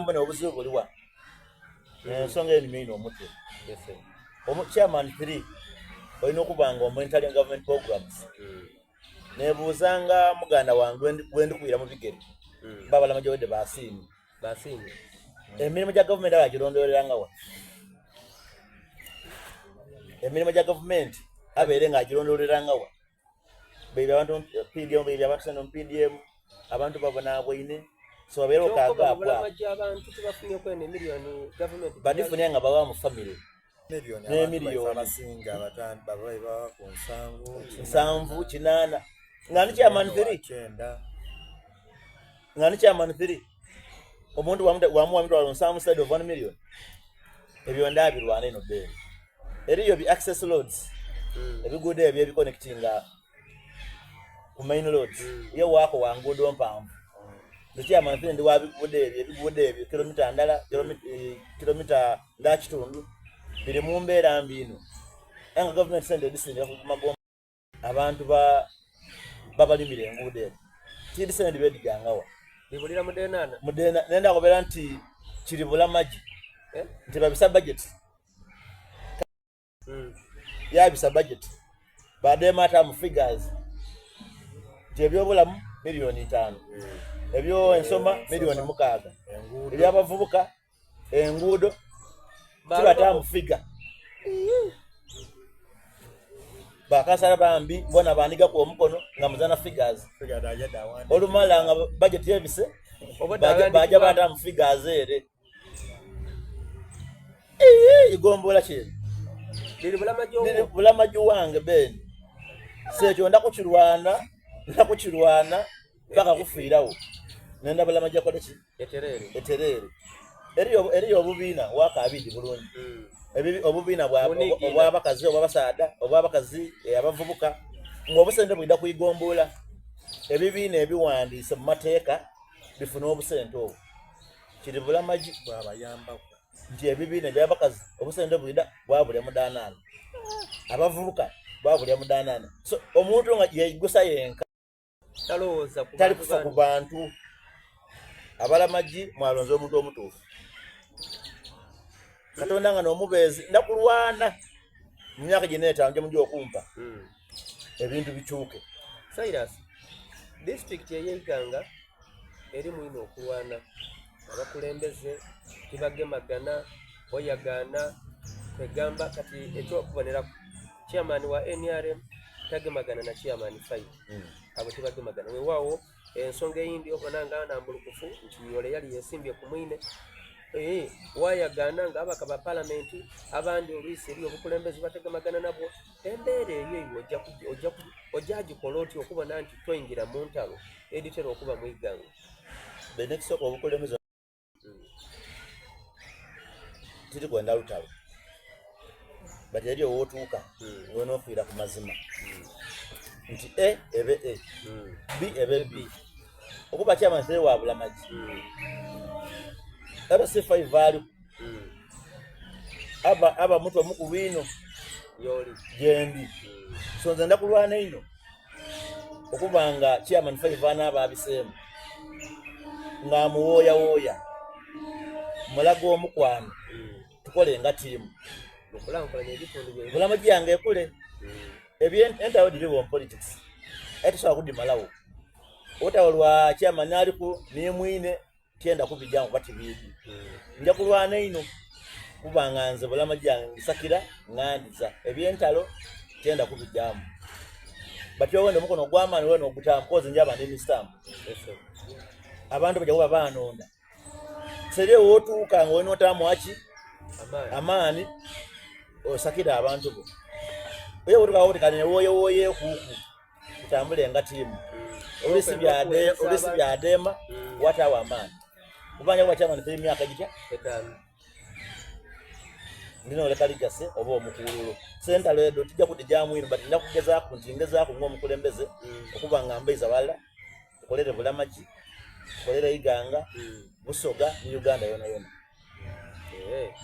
mubone obuzibu buliwa. Ensonga eyo nimye ino omutwe. Omu chairman 3 olina okuba nga omonitoring government programs. Mm. Nebuuzanga muganda wange gwendi kwira mu bigere. Mm. Babala majowede basiimi. Basiimi. Emirimu gya gavumenti abagirondooleranga wa? Emirimu gya gavumenti abeere ng'agirondooleranga wa? Bebyo abantu PDM, bebyo abantu sente mu PDM, abantu babonaabwoine so babeere okaagaabwa. Abantu tubafunye kwene emiliyoni gavumenti badifunye nga bawa mu famire n'emiliyoni nsanvu kinaana nga ni chairman 3 nga ni chairman 3 omuntu wamuwa mitwalo nsanvu side of 1 million ebyo ndabirwana eno beeri eriyo bi access roads mm. ebiguudo ebyo ebiconnectinga ku main roads mm. ye waako wa nguudo mpanvu nze chairman 3 ndi wa biguudo ebyo ebiguudo ebyo kilomita ndala eh, kilomita nga kitundu biri mu mbeera mbi ino era nga gavumenti sente edisindika ku magomba abantu ba babalimira enguudo eno kiri sente bedigangawa bibulira mudenana mudena nenda kubeera nti kiri bulamagi eh? nti babisa budget mm. yabisa budget badema ata mu figures nti ebyobulamu miliyoni ntaano mm. ebyo ensoma miliyoni mukaaga ebyabavubuka enguudo kibata mu figa bakasala bambi bona bandigaku omukono nga muzana figures olumala nga budget yebise baja bata mu figures ere igombola kye bulamagi wange ben sekyo ndakukirwana ndakukirwana paka kufiirawo nenda bulamagi akole ki etereere eriyo obubiina waka abidi bulungi hmm. obubiina obwabakazi obwabasaada obwabakazi eh, abavubuka ng'obusente bwida kuigombola ebibiina ebiwandiise mu mateeka bifune obusente obwo kiri bulamagi bwabayambako nti ebibiina ebyabakazi obusente bwida bwabulya mudanaana abavubuka bwabulya mudanaana so omuntu nga yegusa yenka talowooza tali kufa ku bantu abalamagi mwalonze omuntu omutuufu katonda nga nomubeezi ndakulwana mu myaka gino etaano gye mujja okumpa hmm. ebintu bikyuke Cyrus disitulikiti ey'eiganga eri mwino okulwana abakulembeze tibagemagana oyagaana kwegamba kati ekyokuboneraku chairman wa NRM tagemagana na chairman 5 mm. abo tibagemagana weewaawo ensonga eyindi obona nga nambulukufu nti ole yali yesimbye ku mwine eh, wayagaana nga abaka ba palamenti abandi olwisi eri obukulembeze bategemagana nabwo embeera eyo iwe ojja gikola otya okubona nti toyingira mu ntalo editera okuba mu iganga benekisooka obukulembeze tiri kwenda lutalo but eri owotuuka hmm. ngolina ofiira ku mazima hmm. nti a ebe a hmm. b ebe b okuba kyamanyi wa bulamagi rc5 aliku aba aba mutwe omukulu ino gyendi so nze ndakulwana ino okuba nga chairman five anaaba abiseemu ng'amuwooyawooya mulaga omukwano hmm. tukole nga tiimu bulamu gyange ekule hmm. ebyentalo diriwo mu politics aye tusobola kudimalawo olutalo lwa chairman aliku nemwine tyenda kubijja kuba tibiidi hmm. nja kulwana ino kuba nga nze bulama gyange ngisakira ngandiza ebyentalo tyenda kubijjamu batyo wenda omukono ogwamaani wena ogutamu kozi njaba ndi misitamu abantu bajja kuba banonda seri ewotuuka nga olina otamu aki amaani osakira abantu bo oye wotukawo tikane woyewoyekuuku tutambule nga tiimu olusi olusi byadeema mm. watawo amaani kubanja kuba kyamani teri myaka gitya ndina oleka ligase oba omukuululo sentalo edo tijja kudijamu ino but nja kugezaaku nti ngezaaku ng'omukulembeze mm. okuba nga mbaiza wala tukolere bulamagi tukolere iganga mm. busoga ne uganda yona yona eh.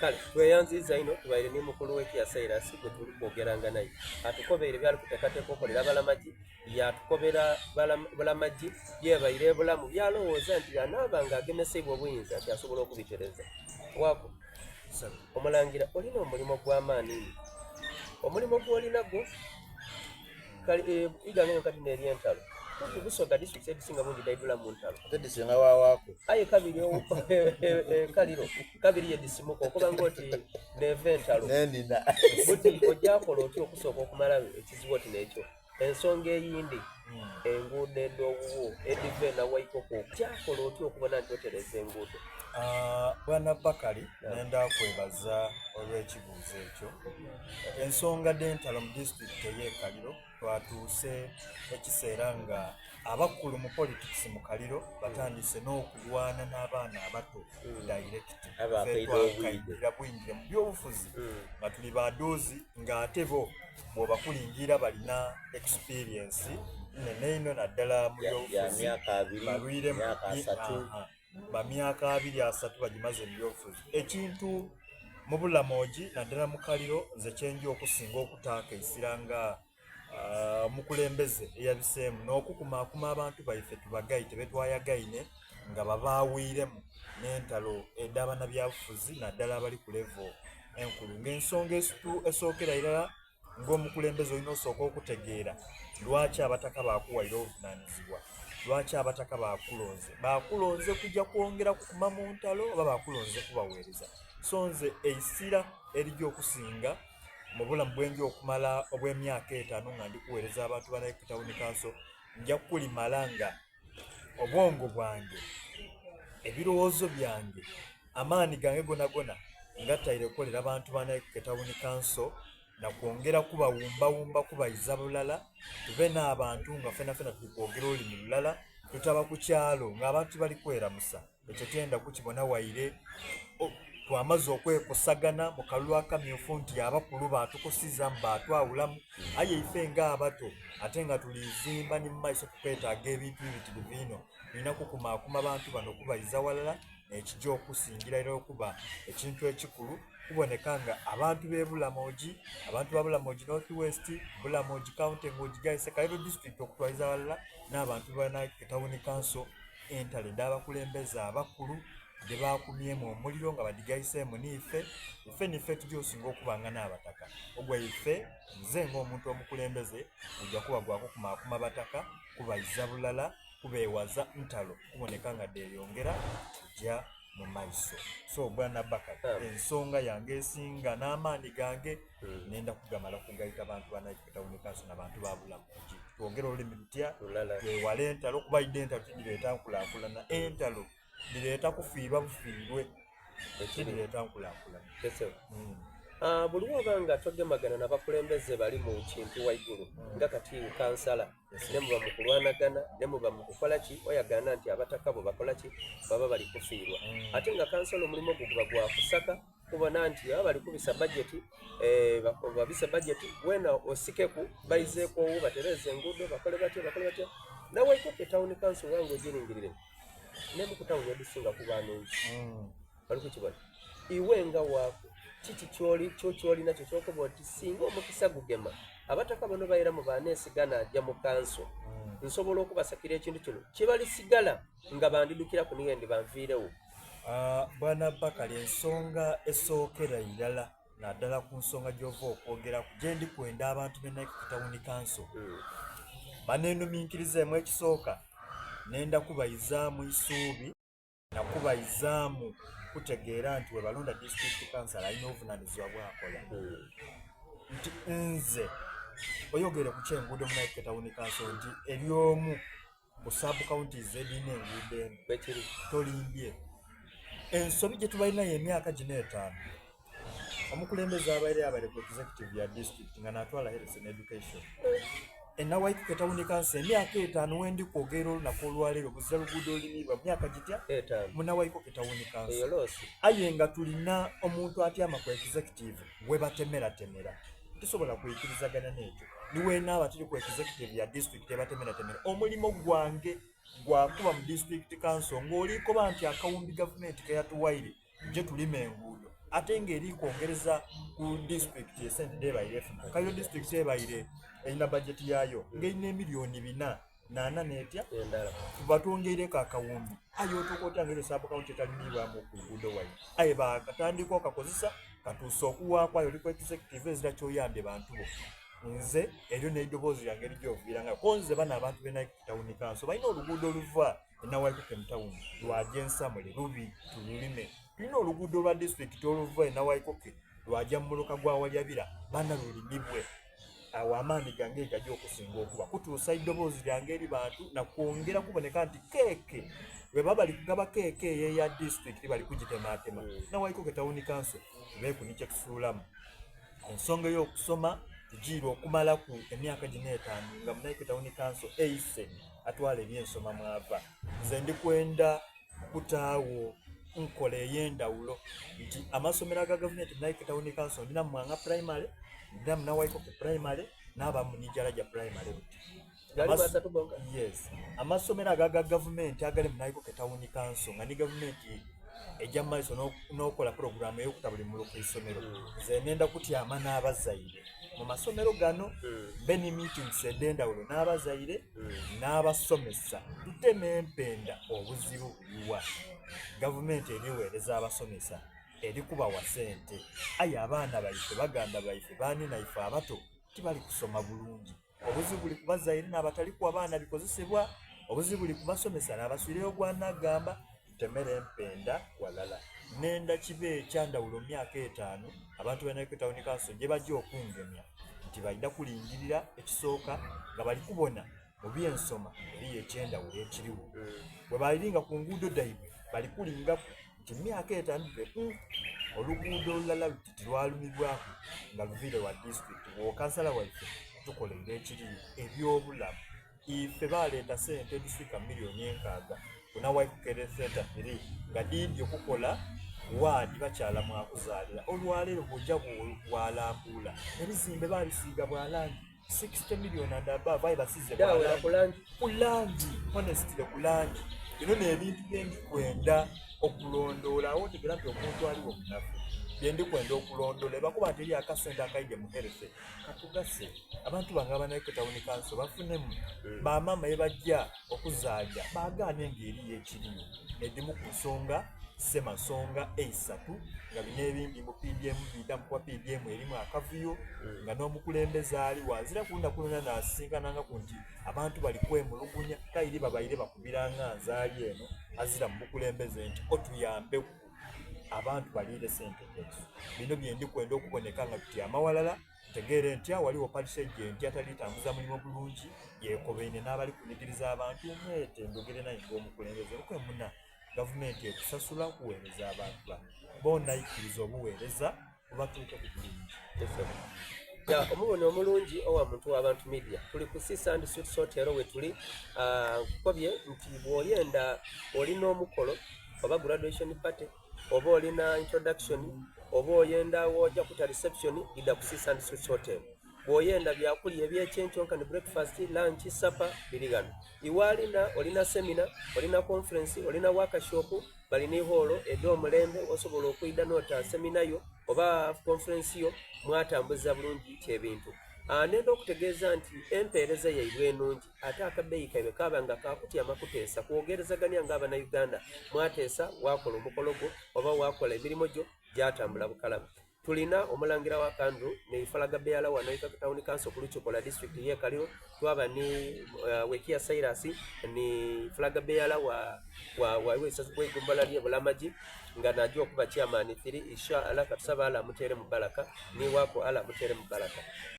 Kale tweyanziiza inho tubaire ni mukulu w'ekiya Silas gwe tuli kwogeranga naye. Atukobeire byali kuteekateeka okolera Abalamagi, yaatukobera Bulamagi byebaire e Bulamu byalowooza nti anaaba nga agemeseibwa obuyinza nti asobola okubitereza. Waako omulangira olina omulimo gw'amaani inho. Omulimo gw'olina gwo eh, iganga eno kati n'ery'entalo kumpi Busoga disitulikiti edisinga bungi dhaidhulamu ntalo. Ate dhisinga wawaako. Aye kabiri eh, eh, kaliro kabiri ye dhisimuka okuba ng'oti neeva entalo. Nenina. Buti ojakola otya okusooka okumalawo ekizibu oti n'ekyo? Ensonga eyindi enguudo edh'owuwo edhiva e Nawaikoko ojakola otya okubona nti otereeza enguudo? Ah, Bwana Bakari nenda kwebaza olw'ekibuuzo ekyo. Ensonga dh'entalo mu disitulikiti ey'e Kaliro twatuuse ekiseera nga abakulu mu politics mu Kaliro batandise n'okulwana n'abaana abato direct. Abakaire Ffe obwire. twakaidira bwingire mu byobufuzi nga tuli baduuzi ng'ate bo bw'obakulingiira balina experience nene inho naddala mu Ya byobufuzi myaka abiri, balwiremu myaka asatu. Aha. Ba myaka abiri asatu bagimaze mu byobufuzi. Ekintu mu Bulamogi naddala mu Kaliro nze kye nja okusinga okutaako eisira nga omukulembeze eyabiseemu n'okukumaakuma abantu baife tubagaite betwayagaine nga babaawiiremu n'entalo edh'abanabyabufuzi naddala abali ku levo enkulu. Ng'ensonga esookera irala ng'omukulembeze olina osooka okutegeera lwaki abataka baakuwaire obuvunaanyizibwa, lwaki abataka baakulonze. Baakulonze kuja kwongera kukuma mu ntalo oba baakulonze kubaweereza? So nze eisira erija okusinga mu bulamu bwenja okumala obw'emyaka etaano nga ndi kuweereza abantu ba Naikwe Town Council nja kulimala nga obwongo bwange, ebirowoozo byange, amaani gange gonagona ngataire kukolera bantu ba Naikwe Town Council na kwongera kubawumbawumba kubaiza bulala tube n'abantu nga fenafena tuli kwogera olulimi lulala tutaba ku kyalo ng'abantu tibali kweramusa. Ekyo tyenda kukibona waire. Twamaze okwekosagana mu kalulu akamyufu nti abakulu baatukosizaamu baatwawulamu, aye ife ng'abato ate nga tulizimba ni mu maiso tukwetaaga ebintu bibitirivu inho. Tulina kukumaakuma bantu bano kubaiza ghalala n'ekija okusingira irala okuba ekintu ekikulu kuboneka nga abantu b'e Bulamogi, abantu ba Bulamogi North West, Bulamogi County ng'ogigaise Kaliro District okutwaliza ghalala n'abantu ba Nakike Town Council entalo edh'abakulembeze abakulu dhe baakumyemu omuliro nga badhigaiseemu n'ife, ife niife tuja osinga okuba nga n'abataka. Ogwaife nze ng'omuntu omukulembeze guja kuba gwa kukumaakuma bataka, kubaiza bulala, kubeewaza ntalo kuboneka nga dheeyongera kuja mu maiso. So Bwana Bakari, ensonga yange esinga n'amaani gange nenda kugamala kugaita bantu ba Naikwe Town Council na bantu ba Bulamogi. Twogere olulimi lutya, twewale entalo kuba idho entalo tidhireeta nkulaakulana. Entalo dhireeta kufiirwa bufiirwe, tidhireeta nkulaakulana. Ah, buli woba nga togemagana na bakulembeze bali mu kintu waigulu nga kati kansala ne muba mu kulwanagana ne muba mu kukola ki oyagana nti abataka bo bakola ki baba bali kufiirwa ate nga kansala omulimu gwo guba gwa kusaka kubona nti baba bali kubisa bajeti eh, babise bajeti wena osikeku baizeeku owo batereeze enguudo bakole batya bakole batya nawaikoko etawuni kanso wange ogiringirire nemu ku tawuni edisinga kuba nungi bali kukibona iwe nga waako kiki kyoli kyo kyolina kyo kyokuba oti singa omukisa gugema abataka bano baira mu baneesigana ajja mu kanso nsobola okubasakira ekintu kino kibalisigala nga bandidukira ku niye ndi banviirewo Ah, Bwana Bakali ensonga esookera irala naddala ku nsonga gy'ova okwogeraku gye ndi kwenda abantu b'e Naikoko Town Council baneenuminkirizeemu ekisooka nenda kubaizaamu isuubi nakubaizaamu kutegeera nti webalonda district council alina obuvunanyizibwa bwakola nti nze oyogere ku kyenguudo mu Naikoko Town Council nti ery'omu ku sub counties edhirina enguudo eno bwekiri tolimbye ensobi gye tubalinayo emyaka gino etaano omukulembeze abaire abaire ku executive ya district nga natwala health and education enawaikuka etawuni kanso emyaka etaano wendi kwogera olunaku olwaleero buzira luguudo olulimibwa myaka gitya etaano munawaikuka etawuni kanso eyo loosi aye nga tulina omuntu atyama ku executive webatemeratemera tusobola kwikirizagana n'ekyo niwenaaba tiri ku executive ya district ebatemeratemera omulimo gwange gwakuba mu district council ng'olikoba nti akawumbi gavumenti keyatuwaire gye tulima enguudo. ate nga eri kwongereza ku disitulikiti esente dhebaire efuna. Kaliro disitulikiti ebaire erina bajeti yaayo nga erina emiliyoni bina nana netya tuba twongeireku akawumbi aye otuuka otya nga eyo sub county etalimiibwamu ku luguudo waire aye bakatandika okakozesa katuuse okuwaaku aye oli ku executive ezira kyoyambye bantu bo nze eryo n'eidoboozi lyange erija oviira nga ko nze bano abantu b'e Naikiki Town Council balina oluguudo oluva e Nawaikeke mu tawuni lwaja ensamule lubi tululime tulina oluguudo olwa disitulikiti oluva e Nawaikoke lwaja mu muluka gwa Walyabira bana lulimibwe awo amaani gange gaja okusinga okuba kutuusa eddoboozi lyange eri bantu nakwongera kuboneka nti keeke bweba bali kugaba keeke eyo eya disitulikiti bali kugitematema mm. nawaikoke tawuni kanso tubeeku ni kyetusuulamu ensonga ey'okusoma tugiire okumalaku emyaka gino etaano nga munaike tawuni kanso eise atwala ebyensoma mwava nze ndi kwenda kutaawo nkola ey'endawulo nti amasomero aga gavumenti munaike tawuni kanso ndina mwanga primary ndina munawaikoke primary n'aba munijalaja primary buti yes amasomero aga ga gavumenti agali munaikoke tawuni kanso nga ni gavumenti ejja mu maiso n'okola pulogulaamu ey'okuta buli muluka isomero mm. nze nenda kutyama n'abazaire mu masomero gano mm. mbe ni meetings ed'endawulo n'abazaire mm. n'abasomesa tuteme empenda obuzibu buliwa gavumenti eriweereza abasomesa eri kubawa sente aye abaana baife baganda baife baanina ife abato tibali kusoma bulungi obuzibu buli ku bazaire n'abatali kuwa baana bikozesebwa obuzibu buli ku basomesa n'abaswireyo gwanagamba tutemere empenda walala nenda kibe ekyandawulo mu myaka etaano abantu ba Naikwe Town Council gye bajja okungemya nti balina kulingirira ekisooka nga bali kubona mu byensoma eriyo ekyendawulo ekiriwo mm. bwe baliringa ku nguudo daibwe bali kulingaku nti myaka etaano be mm, oluguudo olulala luti tilwalumibwaku nga luviire wa disitulikiti wokansala waife tukoleire ekiriyo ebyobulamu ife baleeta sente ediswika miliyoni enkaaga kunawaikukere center 3 nga diidi okukola waadi bakyala mwakuzaalira olwaleero bwojja bwalambuula ebizimbe babisiiga bwalangi 60 million and above aye basize ku langi honestly ku langi bino nebintu byendikwenda okulondoola awo otegera nti omuntu aliwo munafu byendikwenda okulondoola ebakuba nti eri akasente akaide mu health katugase abantu bange abanaiko tawuni kanso bafunemu mm. bamaama yebajja okuzaalira bagaane ng'eriyo ekiriyo edimu ku nsonga ssemasonga eisatu nga bino ebindi mu PDM bida mu kuba PDM erimu akavuyo mm. nga n'omukulembeze ali wazira kunda kulona nasisinkanangaku nti abantu bali kwemulugunya kairi babaire bakubiranga nzaali eno azira mu bukulembeze nti otuyambeku abantu baliire sente ezo bino byendi kwenda okuboneka nga tutyama walala ntegeere ntya waliwo parish agent atalitambuza mulimu bulungi yekobeine n'abali kunyigiriza abantu mwete njogere naye ng'omukulembeze okwemuna gavumenti ekusasula okuweereza abantu bano bona ikkiriza obuweereza bubatuuke ku bulungi omubona omulungi owa muntu w'abantu media tuli ku Sand Suites Hotel we tuli ah, nkukobye nti bw'oyenda olina omukolo oba graduation party oba olina introduction oba oyenda wojja kuta reception ida ku Sand Suites Hotel bw'oyenda byakulya ebyekyenkyo ni breakfast lunch supper biri ghano iwe alina olina seminar olina conference olina workshop balina ehoolo ed'omulembe osobola okwida nota seminar yo oba conference yo mwatambuza bulungi kyebintu ah, nenda okutegeeza nti empeereza yaibwe enungi ate akabeeyi kaibwe kaaba nga kakutyama kuteesa kwogerezagania nga abanauganda mwateesa wakola omukolo gwo oba wakola emirimu gyo gyatambula bukalamu tulina omulangira wa kandu ne flag bearer wano Ikaga Town Council ku Luchokola district ye Kaliro twaba ni uh, Wekia Cyrus ni flag bearer wa wa wa wegombolola lye Bulamaji nga najja okuba chairman 3 insha Allah katusaba Allah amutere mu baraka ni wako Allah amutere mu baraka.